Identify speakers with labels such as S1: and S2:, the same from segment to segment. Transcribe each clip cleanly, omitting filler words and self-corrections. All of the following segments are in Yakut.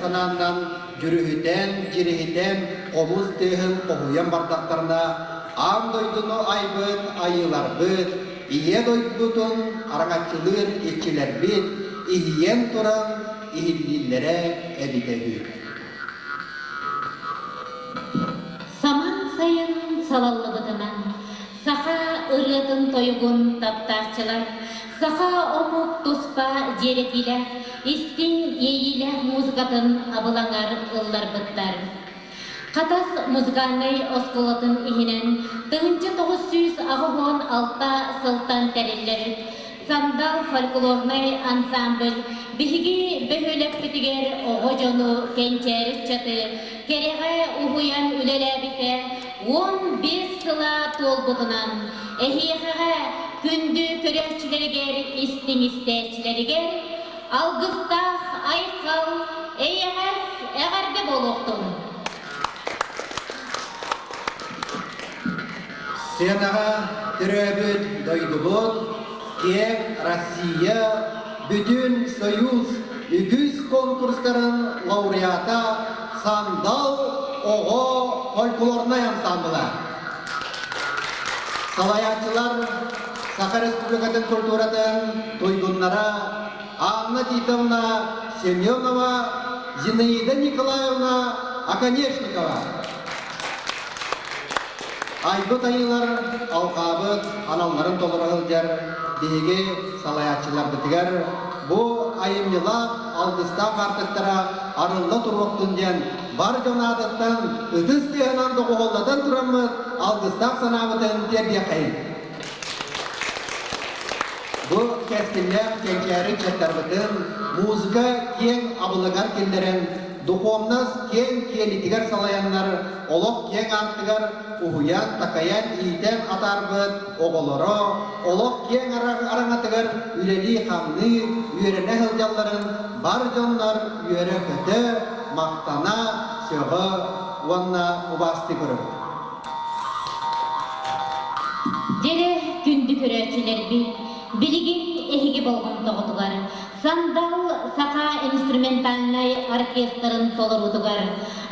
S1: Санааннан дьүрүһүтэн, дьириһитэн, хомус тыаһын хоһуйан бардахтарына, аан дойдуну айбыт айыыларбыт, ийэ дойдутун араҥаччылыыр иччилэрбит иһийэн туран иһиллииллэрэ эбитэ үһү.
S2: Самаан сайын салаллыбытынан саха ырыатын-тойугун таптааччылар, саха омук туспа дьиэрэтиилээх, истиҥ иэйиилээх музыкатын абылаҥар ылларбыттар. Хатас музыкальнай оскуолатын иһинэн 1986 сылтан тэриллэр Сандал фольклорнай ансамбль биһиги бөһүөлэкпитигэр оҕо дьону кэнчээри ыччаты кэрэҕэ уһуйан үлэлээбитэ 15 сыла туолбутунан эһиэхэҕэ күндү көрөөччүлэригэр истиҥ истээччилэригэр алгыстаах айхал, эйэҕэс эҕэрдэ буолуохтун!
S1: Сценаҕа төрөөбүт дойдубут, киэҥ Россия, бүтүн Союз үгүс конкурстарын лауреата Сандал оҕо фольклорнай ансамбла. Салайааччылар Саха Республикатын культуратын туйгуннара Анна Титовна Семенова, Зинаида Николаевна Оконешникова. Айбыт айыылар алҕаабыт аналларын толоро сылдьар биһиги салайааччыларбытыгар бу айымньылаах алгыстаах аартыктара арылла туруохтун диэн бар дьон аатыттан ытыс тыаһынан доҕуһуоллатан тураммыт алгыстаах санаабытын тиэрдиэххэйиҥ. Бу кэскиллээх кэнчээри ыччаттарбытын музыка киэҥ абылыгар киллэрэн, духовнас киэҥ киэлитигэр салайаннар, олох киэҥ аартыгар уһуйан, такайан, иитэн атаарбыт оҕолоро олох киэҥ араҥатыгар үлэлии-хамныы, үөрэнэ сылдьалларын бар дьоннор үөрэ-көтө, махтана, сөҕө уонна убаастыы көрөбүт.
S2: Дьэрэ, күндү көрөөччүлэрбит, билигин эһиги болҕомтоҕутугар Сандал саха инструментальнай оркестрын толоруутугар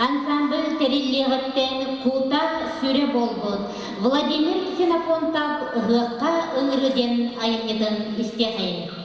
S2: ансамбль тэриллиэҕиттэн кута сүрэ буолбут Владимир Ксенофонтов «Ыһыахха ыҥырыы» диэн айымньытын истиэхэйиҥ.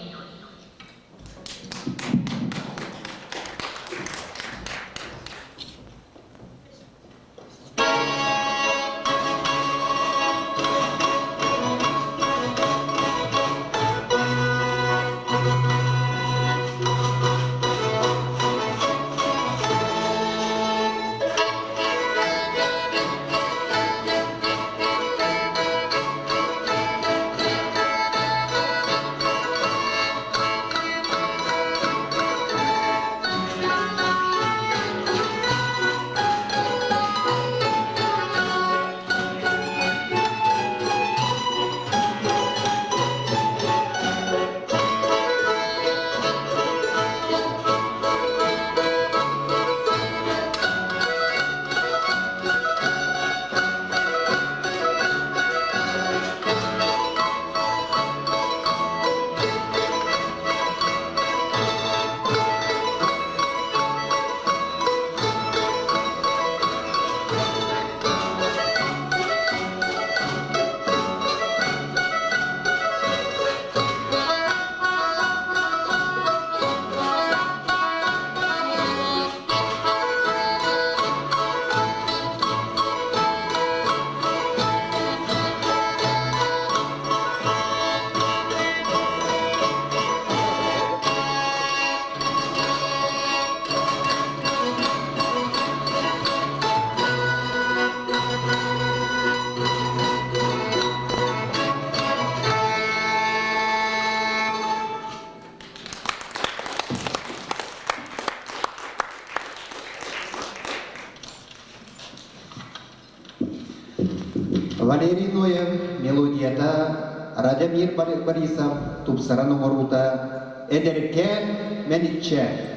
S1: Валерий Ноев мелодията Радомир Борисов тупсаран оҥоруута эдэркээн мэниччэ.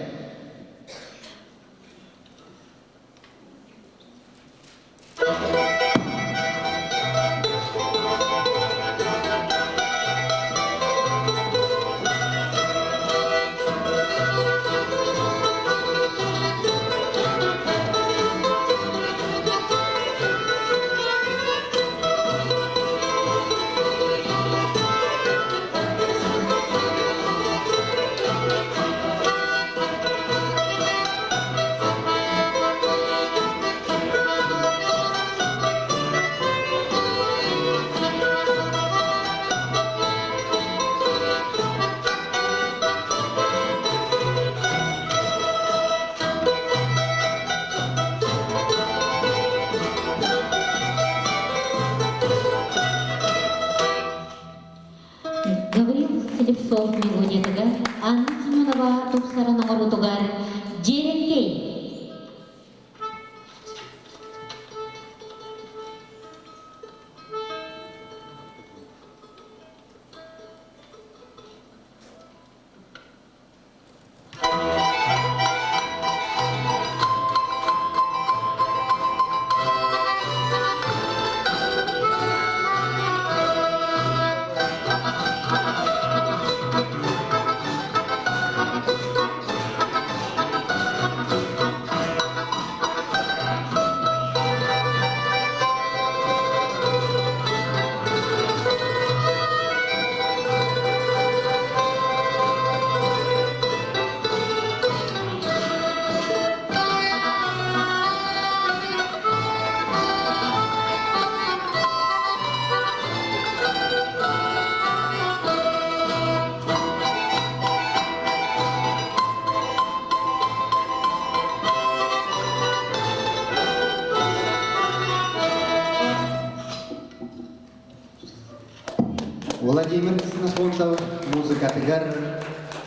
S1: Владимир Ксенофонтов музыкатыгар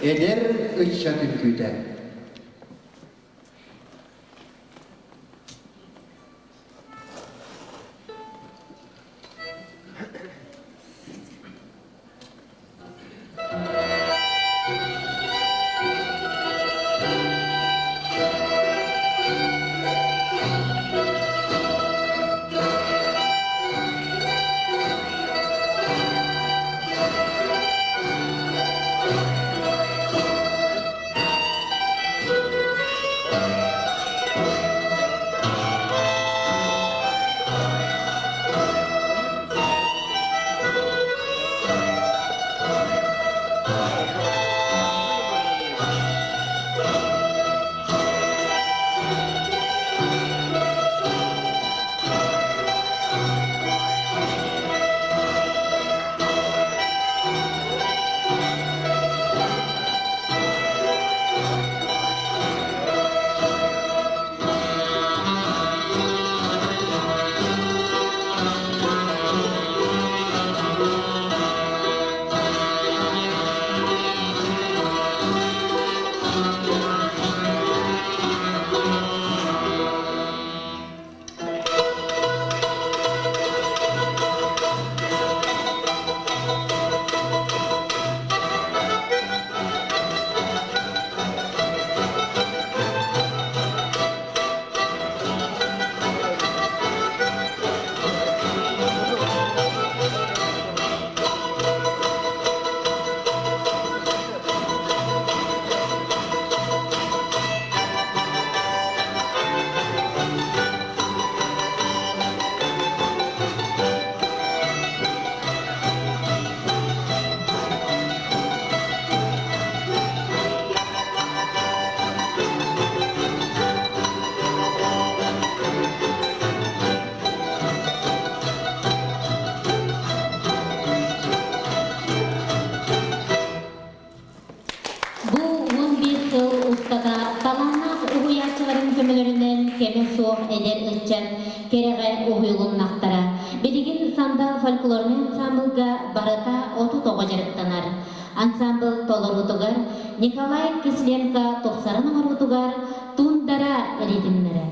S1: Эдэр ыччат үҥкүүтэ.
S2: Бу 11 сыл устата талааннаах уһуйааччыларын көмөлөрүнэн кэмэ суох эдэр ыччат кэрэҕэ уһуйулуннахтара. Билигин Сандал фольклорнай ансаамбылга барыта 30 оҕо дьарыктанар. Ансаамбыл толоруутугар Николай Кисленко тупсаран оҥоруутугар Тундара ритмнэрэ.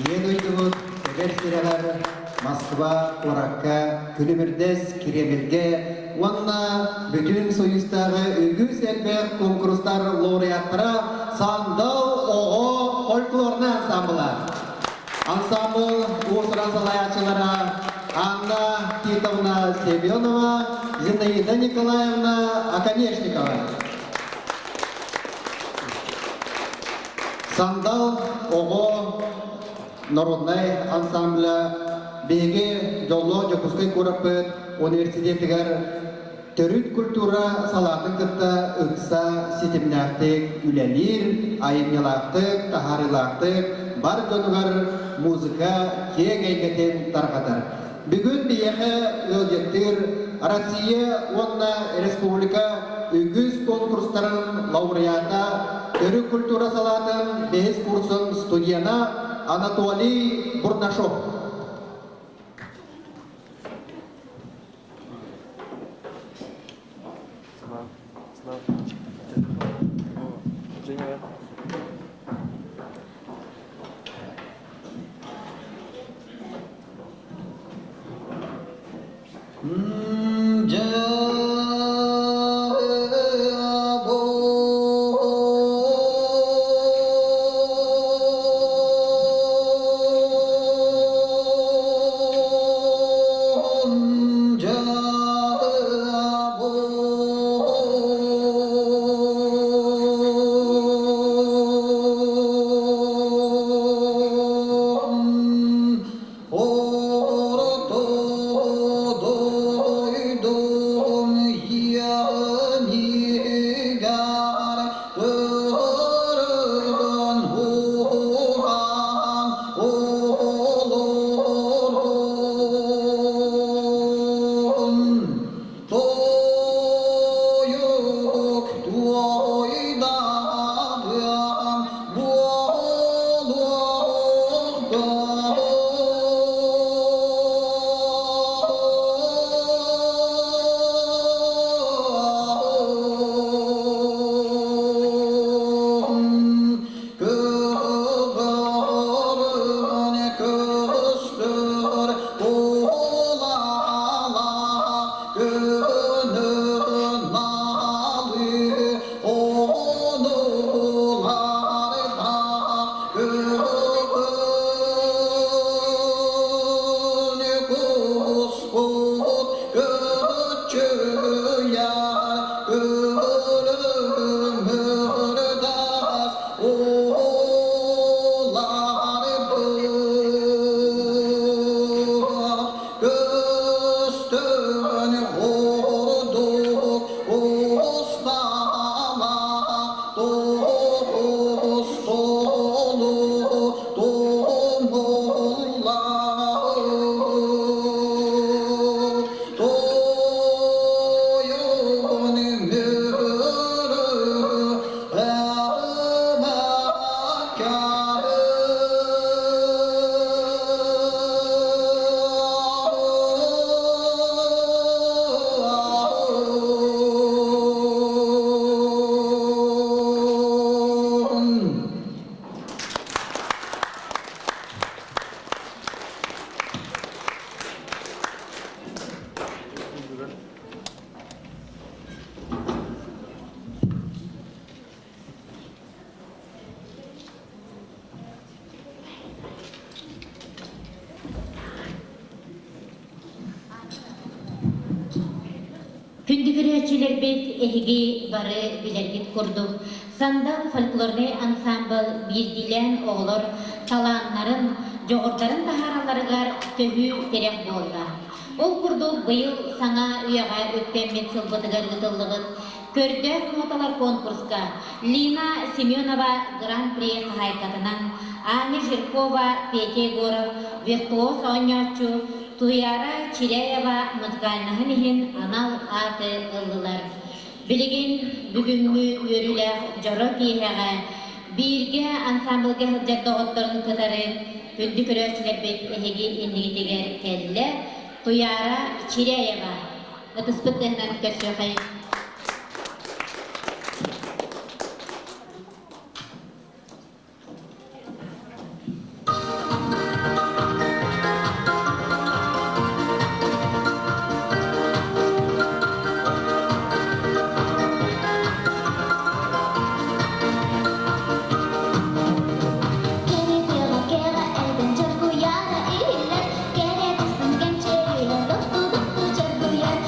S1: Ийэ дойдубут эдэр сирэҕэр Москва куоракка күлүмүрдэс Кремльгэ уонна бүтүн Союзтааҕы үгүс элбэх куонкурустар лауреаттара Сандал оҕо фольклорнай ансаамбыла. Ансаамбыл уус-уран салайааччылара Анна Титовна Семенова, Зинаида Николаевна Оконешникова. Сандал оҕо народнай ансамбля биһиги дьоллоох Дьокуускай куораппыт университетыгар төрүт культура салаатын кытта ыкса ситимнээхтик үлэлиир, айымньылаахтык, таһаарыылаахтык бар дьонугар музыка киэҥ эйгэтин тарҕатар. Бүгүн биһиэхэ ыалдьыттыыр Россия уонна республика үгүс конкурстарын лауреата, төрүт культура салаатын бэһис курсун студена Анатолий Бурнашов.
S2: Күндү көрөөччүлэрбит, эһиги бары билэргит курдук, Сандал фольклорнай ансаамбыл биирдиилээн оҕолор талааннарын, дьоҕурдарын таһааралларыгар төһүү тирэх буолла. Ол курдук быйыл саҥа үйэҕэ үктэммит сылбытыгар ыытыллыбыт Көрдөөх ноталар конкурска Лина Семенова Гран-при хаһаайкатынан, Аня Жиркова, Петя Егоров виртуоз оонньооччу, Туяра Чиряева музыкальнаһын иһин анал ааты ыллылар. Билигин бүгүҥҥү үөрүүлээх дьоро киэһэҕэ бииргэ ансамблга сылдьар доҕотторун кытары күндү көрөөччүлэрбит эһиги иннигитигэр кэллэ Туяра Чиряева. Ытыспыт тыаһынан көрсүөхэй.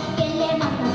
S3: Кэрэ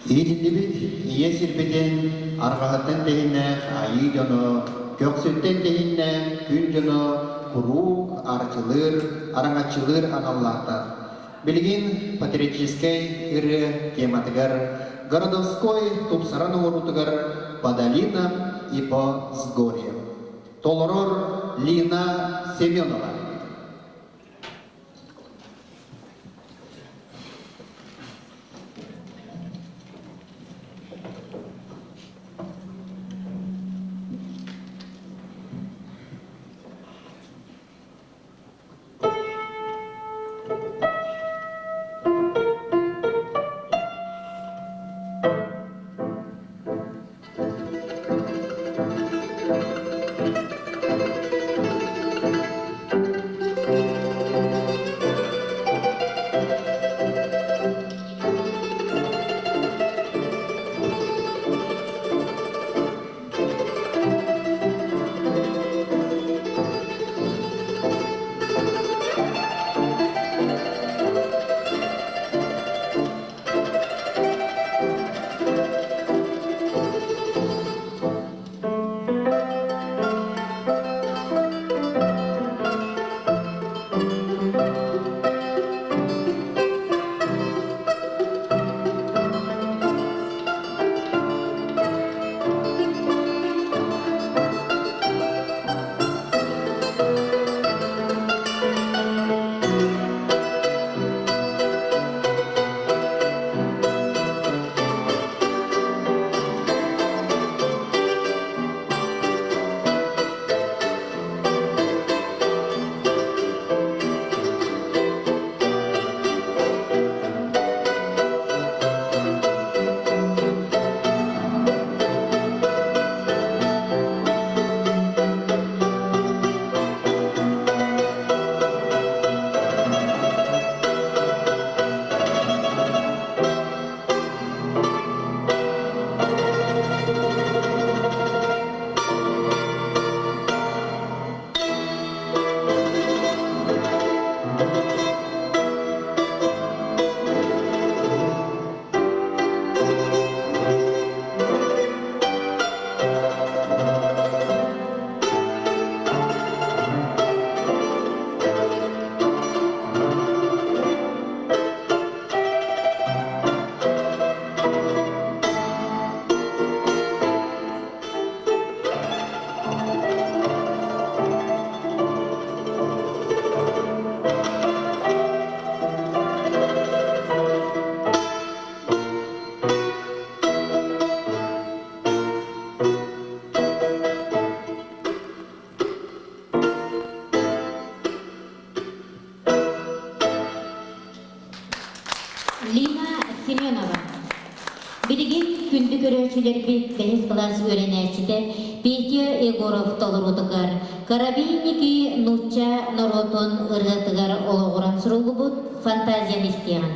S1: Иитиллибит ийэ сирбитин арҕаһыттан тэһиннээх айыы дьоно, көхсүттэн тэһиннээх күн дьоно куруук арчылыыр, араҥаччылыыр аналлаахтар. Билигин патриотическай ырыа тематыгар городовской тупсаран оҥоруутугар по долинам и по взгорьям. Толорор Лина Семенова.
S2: Лина Семенова. Билигин күндү көрөөччүлэрбит бэһис кылаас үөрэнээччитэ Петя Егоров толоруутугар Коробейники нуучча норуотун ырыатыгар олоҕуран суруллубут фантазияны истиэҕин.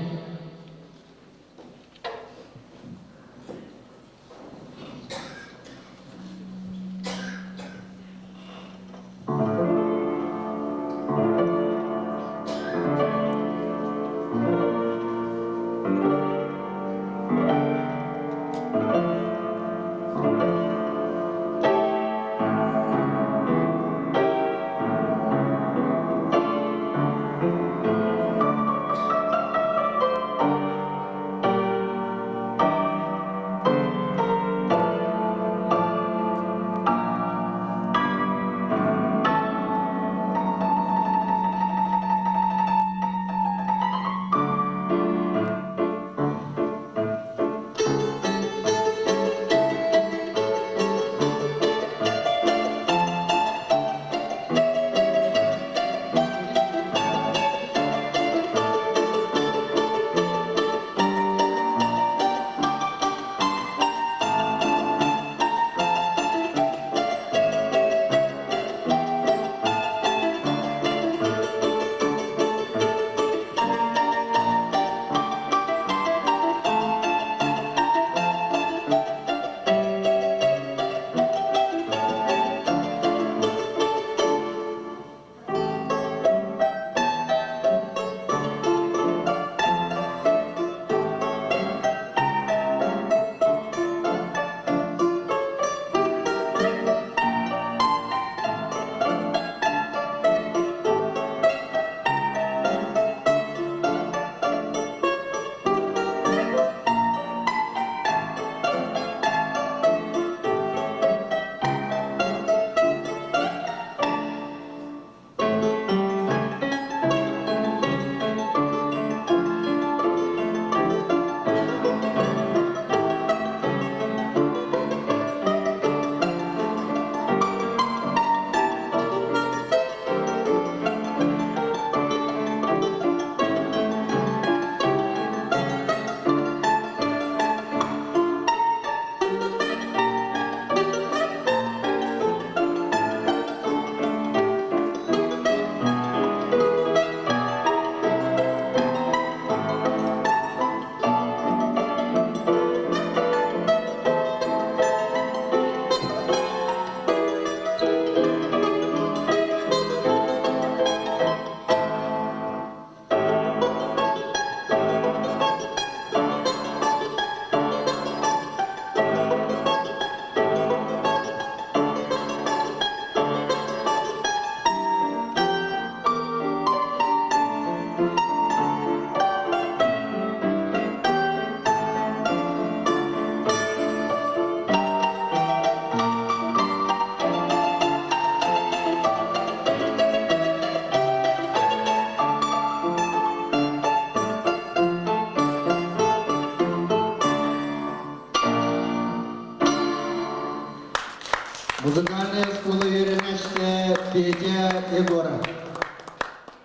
S1: Музыкальная оскуола үөрэнээччитэ Петя Егоров.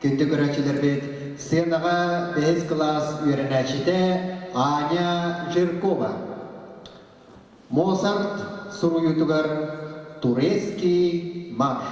S1: Күндү көрөөччүлэрбит, сценаҕа бэһис кылаас үөрэнээччитэ Аня Жиркова. Моцарт суруйуутугар «Турецкий марш».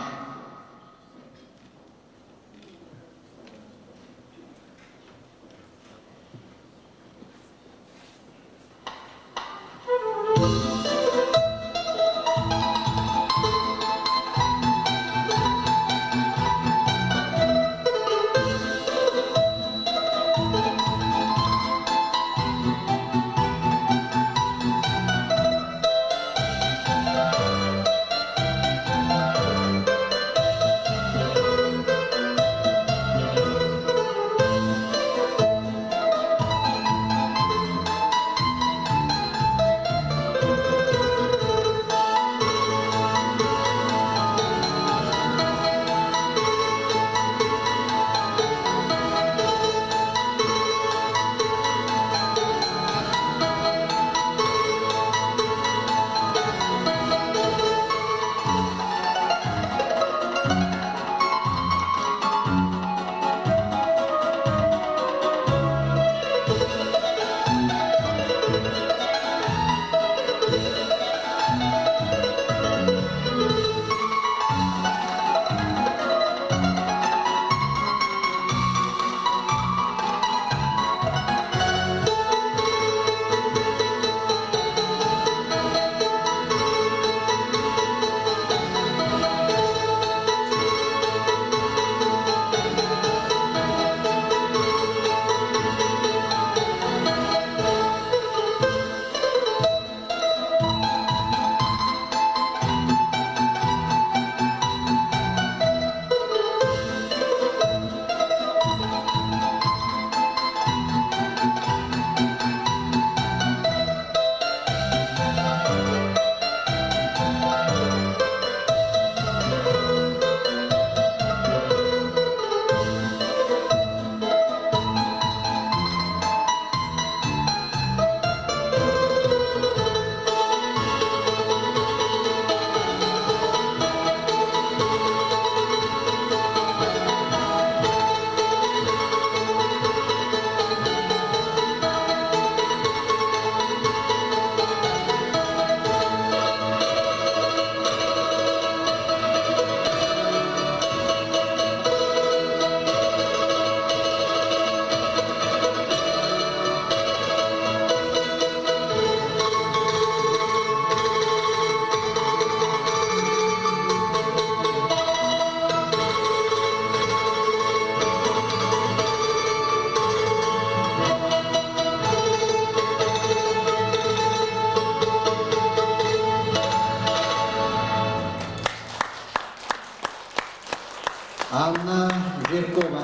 S1: Анна Жиркова.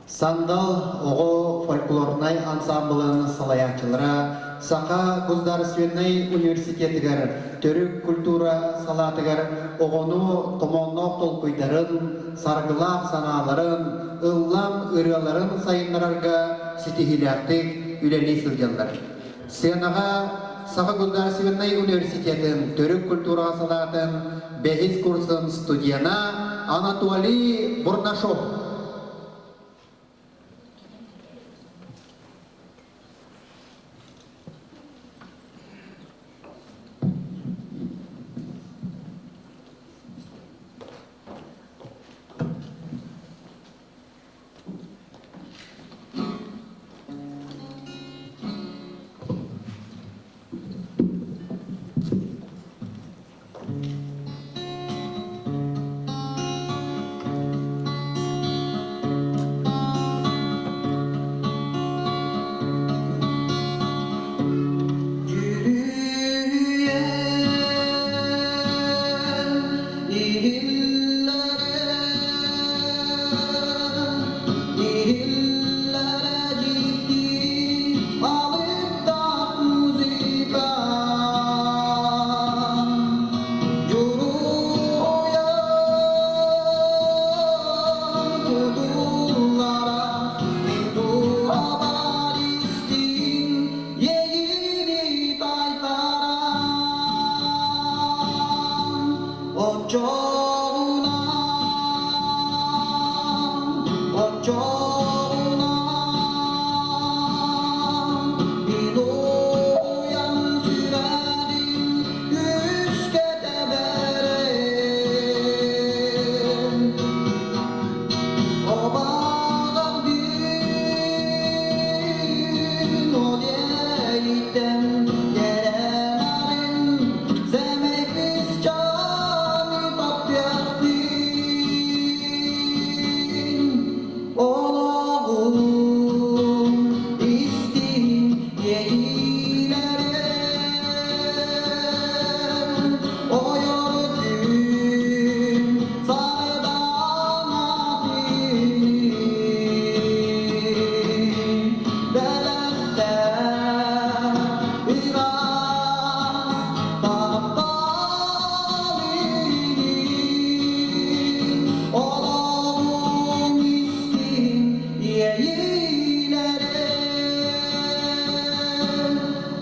S1: Сандал оҕо фольклорнай ансаамбылын салайааччылара Саха государственнай университетыгар төрүт культура салаатыгар оҕону томоонноох толкуйдарын, саргылаах санааларын, ыллам ырыаларын сайыннарарга ситиһиилээхтик үлэлии сылдьаллар. Сценаҕа Саха государственнай университетын төрүт культураҕа салаатын бэһис курсун студена Анатолий Бурнашов.
S3: Оччоҕуна мин уйан сүрэҕим күүскэ тэбэрин Обаҕардыын ол иэйиттэн кэрэ-нарын сэмэй кыысчааны таптыахтыын Олоҕум истиҥ иэйиилэрин ойор күн сардаҥа түүнүн бэлэхтээх ыраас таптал Олоҕум истиҥ иэйиилэрин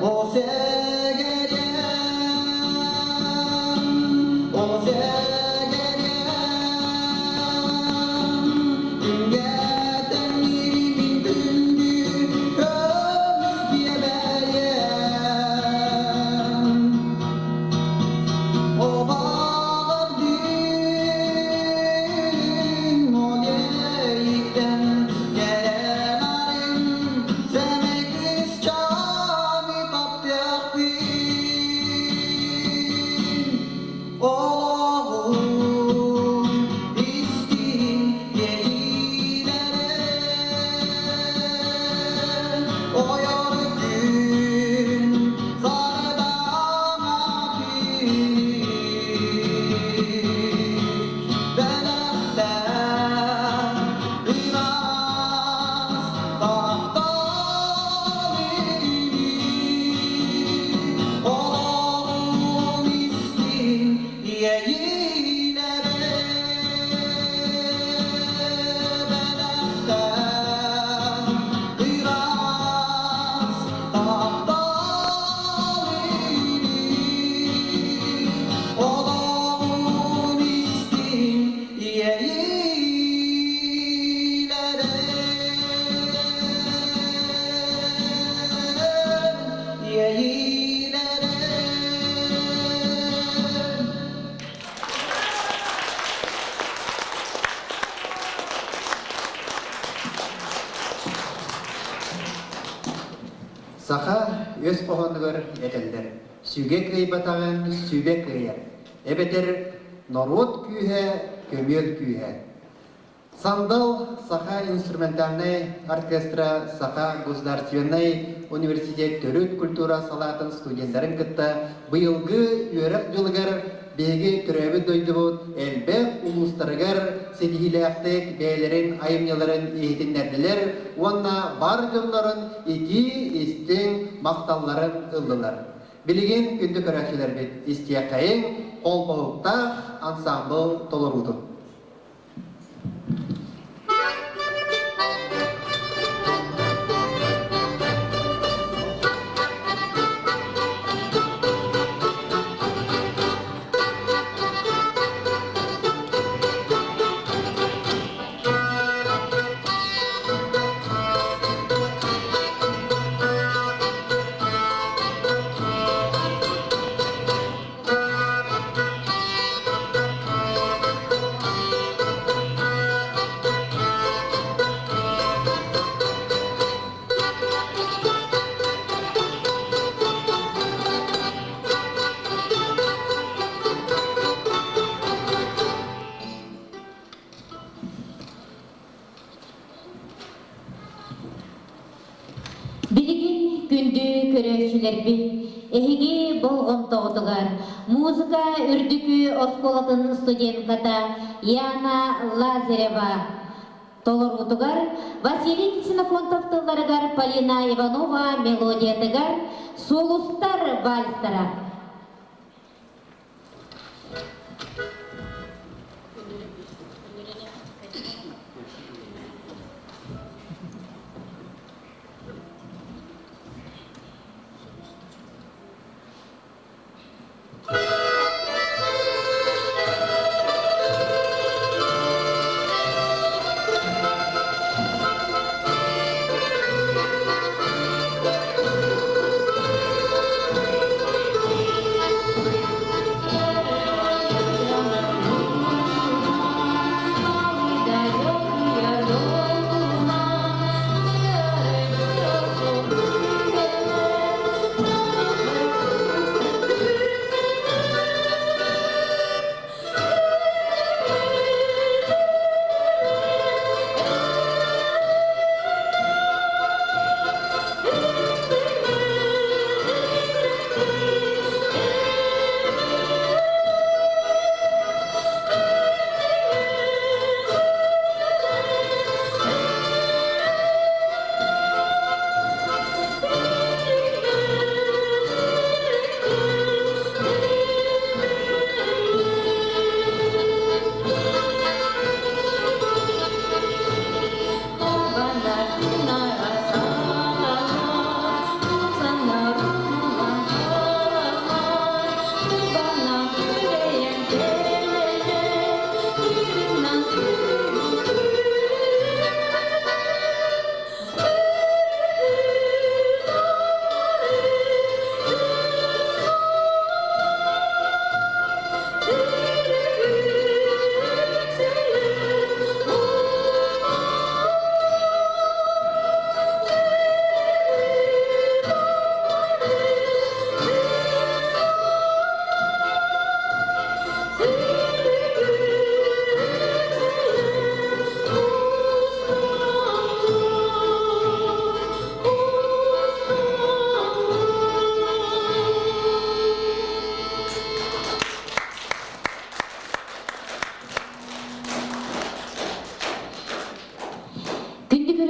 S3: о сэгэриэм, о сэгэриэм, күҥҥэ тэҥниирин күндү көмүс биэбэйэм. Обаҕардыын ол иэйиттэн кэрэ-нарын сэмэй кыысчааны таптыахпын. Олоҕум истиҥ иэйиилэрин ойор күн сардаҥа түүн бэлэхтээх ыраас таптал олоҕум истиҥ иэйиилэрин бэлэхтээх ыраас таптал олоҕун истиҥ иэйиилэрин иэйиилэрин.
S1: Саха өс хоһоонугар этэллэр: «Сүгэ кыайбатаҕын сүбэ кыайар» эбэтэр «Норуот күүһэ, көмүөл күүһэ». Сандал Саха инструментальнай оркестра Саха государственнай университет төрүт культура салаатын студеннарын кытта быйылгы үөрэх дьылыгар биһиги төрөөбүт дойдубут элбэх улуустарыгар ситиһиилээхтик бэйэлэрин айымньыларын иһитиннэрдилэр уонна бар дьоннорун итии-истиҥ махталларын ыллылар. Билигин күндү көрөөччүлэрбит истиэххэйиҥ холбоһуктаах ансаамбыл толоруутун.
S2: Билигин күндү көрөөччүлэрбит, эһиги болҕомтоҕутугар музыка үрдүкү оскуолатын студентката Яна Лазарева толоруутугар Василий Ксенофонтов тылларыгар Полина Иванова мелодиятыгар «Сулустар вальстара».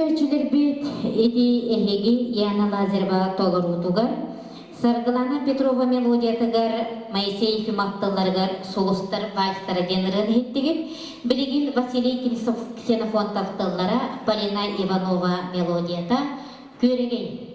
S2: көрөөччүлэрбит, ити эһиги Яна Лазарева толоруутугар, Саргылана Петрова мелодиятыгар Моисей Ефимов тылларыгар «Сулустар вальстара» диэн ырыаны иһиттигит. Билигин Василий Ксенофонтов тыллара, Полина Иванова мелодията «Күөрэгэй».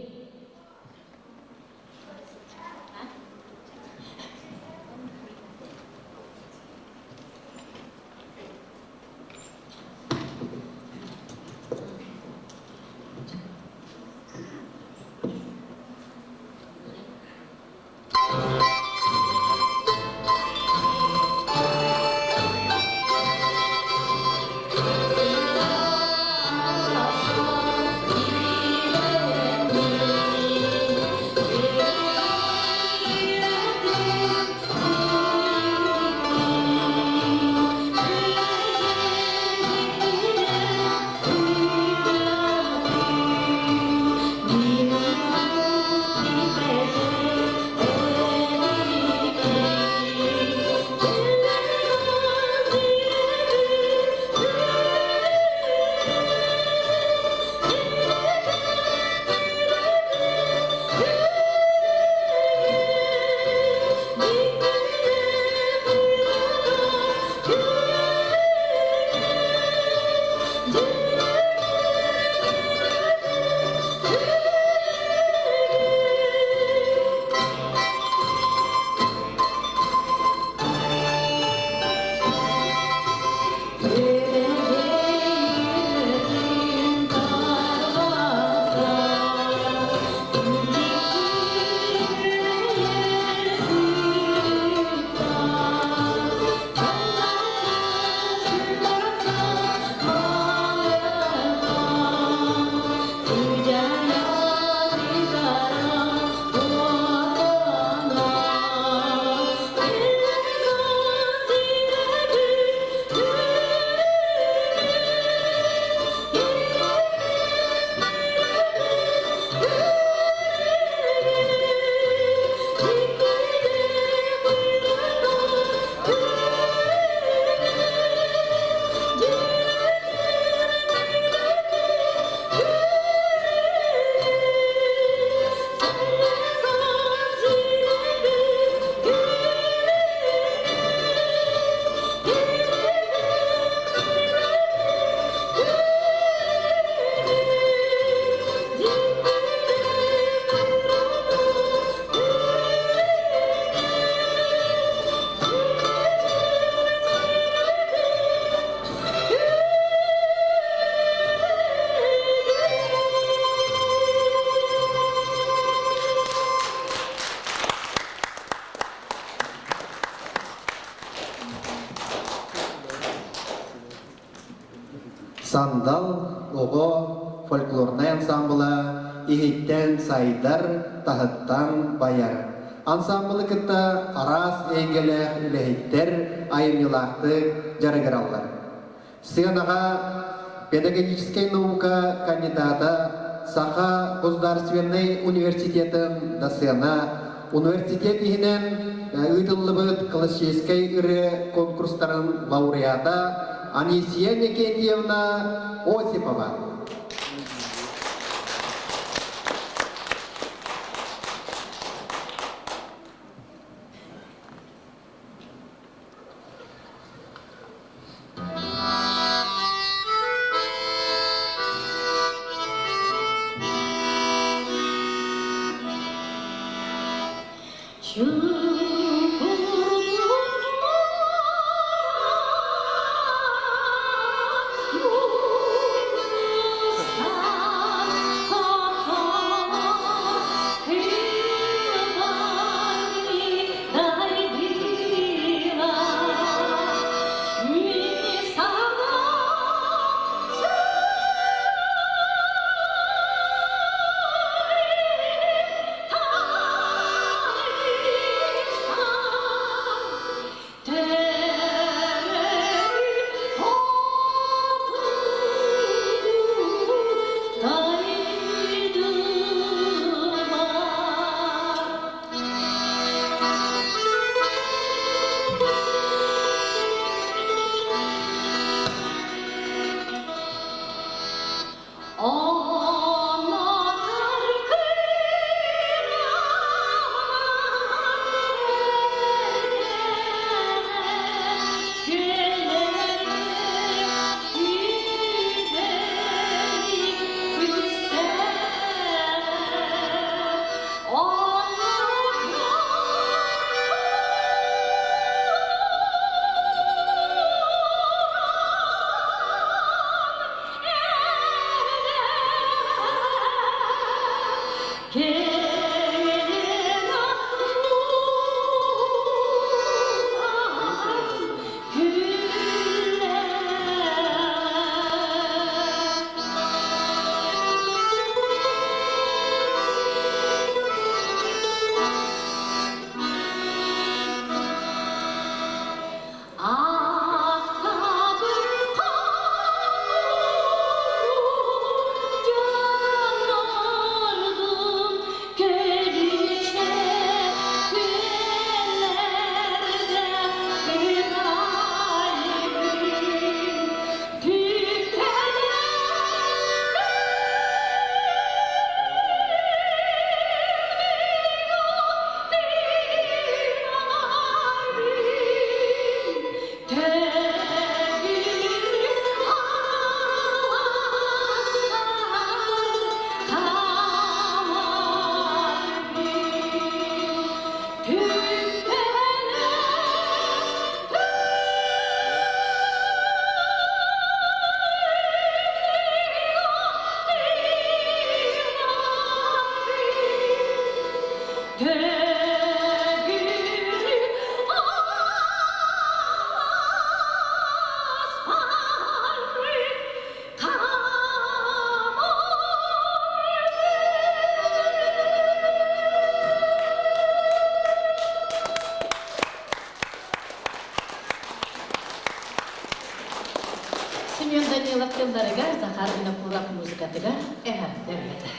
S1: Сандал оҕо фольклорнай ансаамбыла иһиттэн сайдар, таһыттан байар. Ансаамбылы кытта араас эйгэлээх үлэһиттэр айымньылаахтык дьарыгыраллар. Сыанаҕа педагогическай наука кандидата, Саха государственнай университетын досена, университет иһинэн ыытыллыбыт классическай ырыа конкурстарын лауреата Анисия Никитьевна Осипова.
S2: Thank you.
S4: тылларыгар, Захар Винокуров музыкатыгар эҕэрдэ ырыата.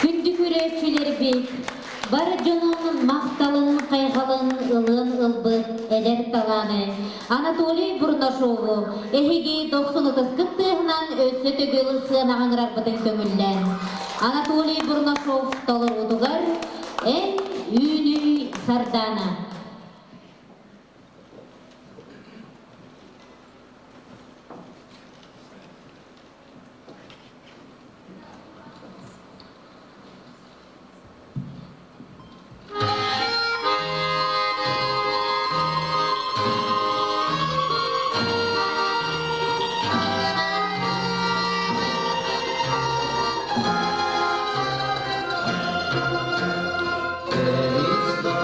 S4: Күндү көрөөччүлэрбит, бар дьонун махталын, хайҕалын ылыан ылбыт эдэр талааны Анатолий Бурнашову эһиги дохсун ытыскыт тыаһынан өссө төгүл сыанаҕа ыҥырарбытын көҥүллээн. Анатолий Бурнашов толоруутугар Эн үүнүй Сардаана.
S3: Христос.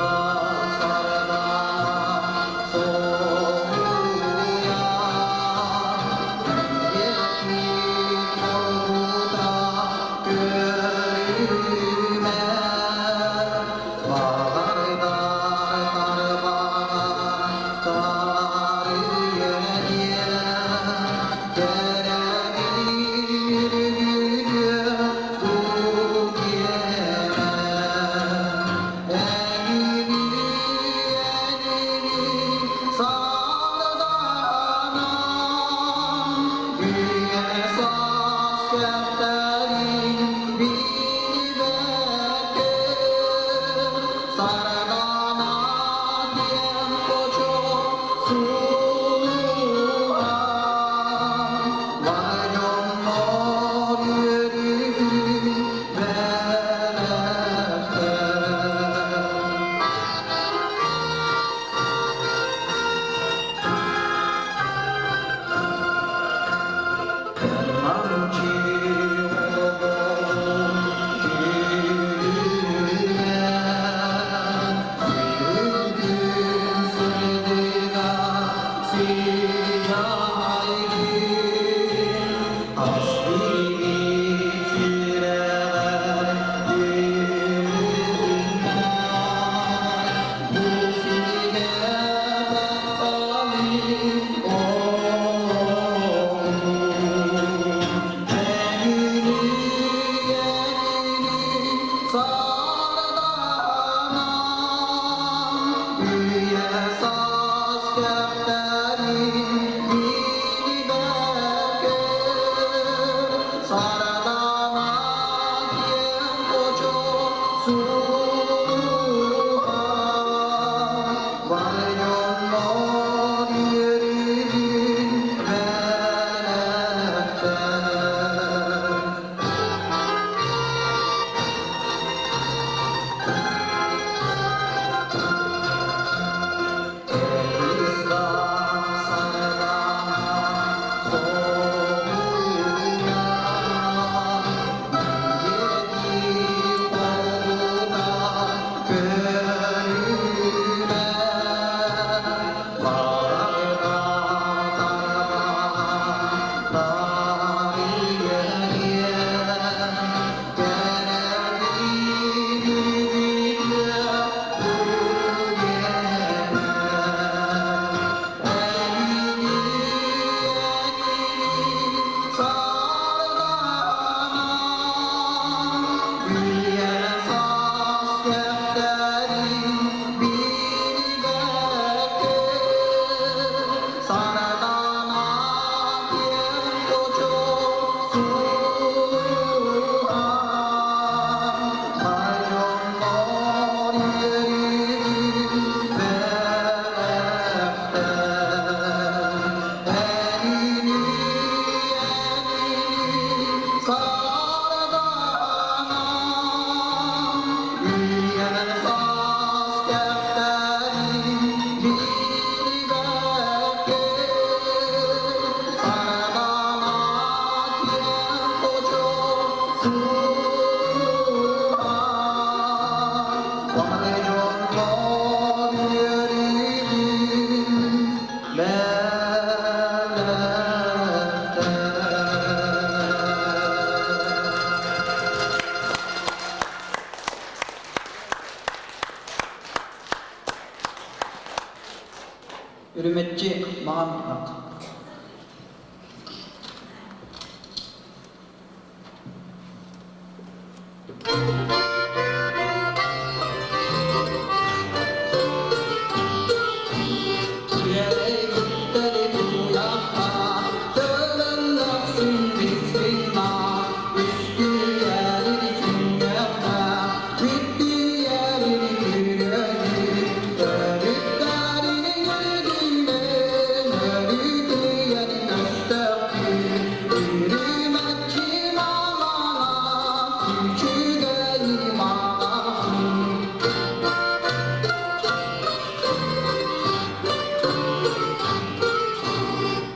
S3: Үрүмэччи маҥан ат.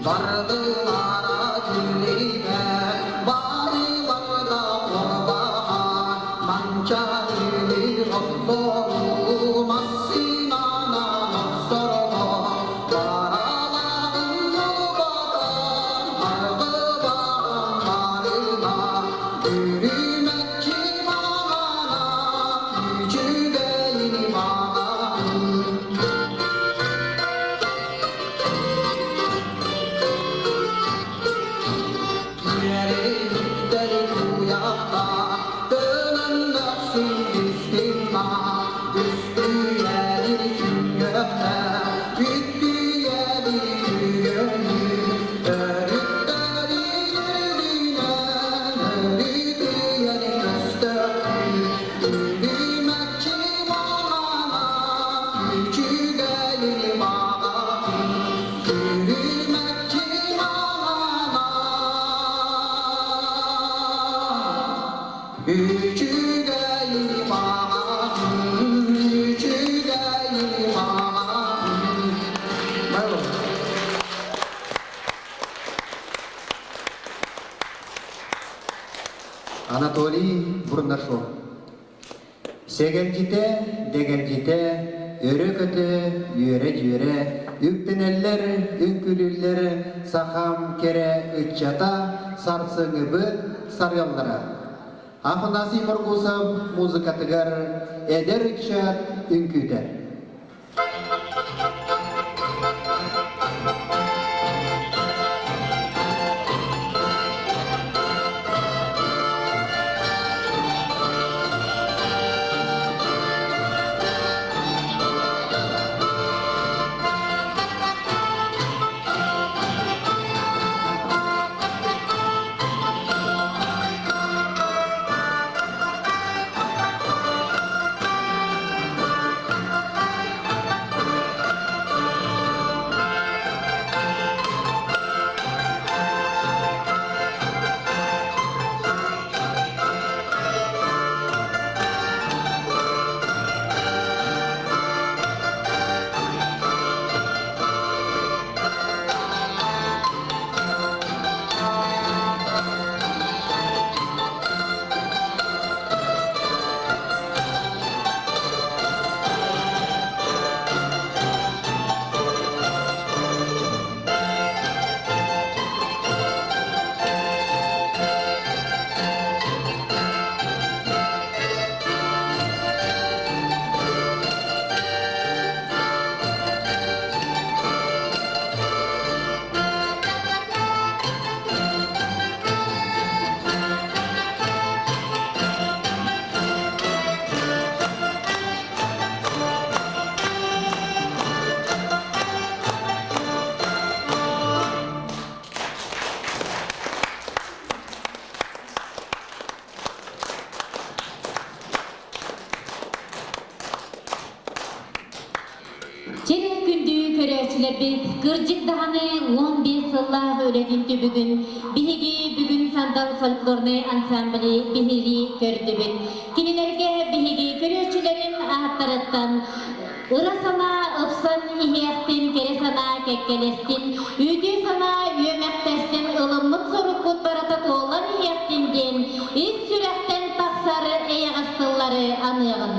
S3: Бардылара күллүбэ, барыларда корбаха, манчарыны оттору, массинана мохсорго, бараларын юлбатар, маргыбаран барыма, үрүмэччи маҕана, үчүгэйин маҕаһын. Үчүгэй маҕаһын, үчүгэй маҕаһын. Браво!
S1: Анатолий Бурнашов Сэгэлдьитэ, дэгэлдьитэ, өрө көтө, үөрэ-дьүөрэ, үктэнэллэр, үҥкүүлүүллэр сахам кэрэ ыччата, сарсыҥҥыбыт сарыаллара. Афанасий Моргусов музыкатыгар эдэр ыччат үҥкүүтэ.
S2: Чэрэ күндү көрөөччүлэрбит, кырдьык даҕаны 15 сыллаах үлэтин түбүгүн биһиги бүгүн Сандал фольклорнай ансамблы биһирии көрдүбүт. Кинилэргэ биһиги көрөөччүлэрин ааттарыттан ыра санаа ыпсан иһиэхтин, кэрэ санаа кэккэлэстин, үтүө санаа үөмэхтэстин, ылыммыт сорукпут барыта туолан иһиэхтин диэн ис сүрэхтэн тахсар эйэҕэс тыллары аныаҕын.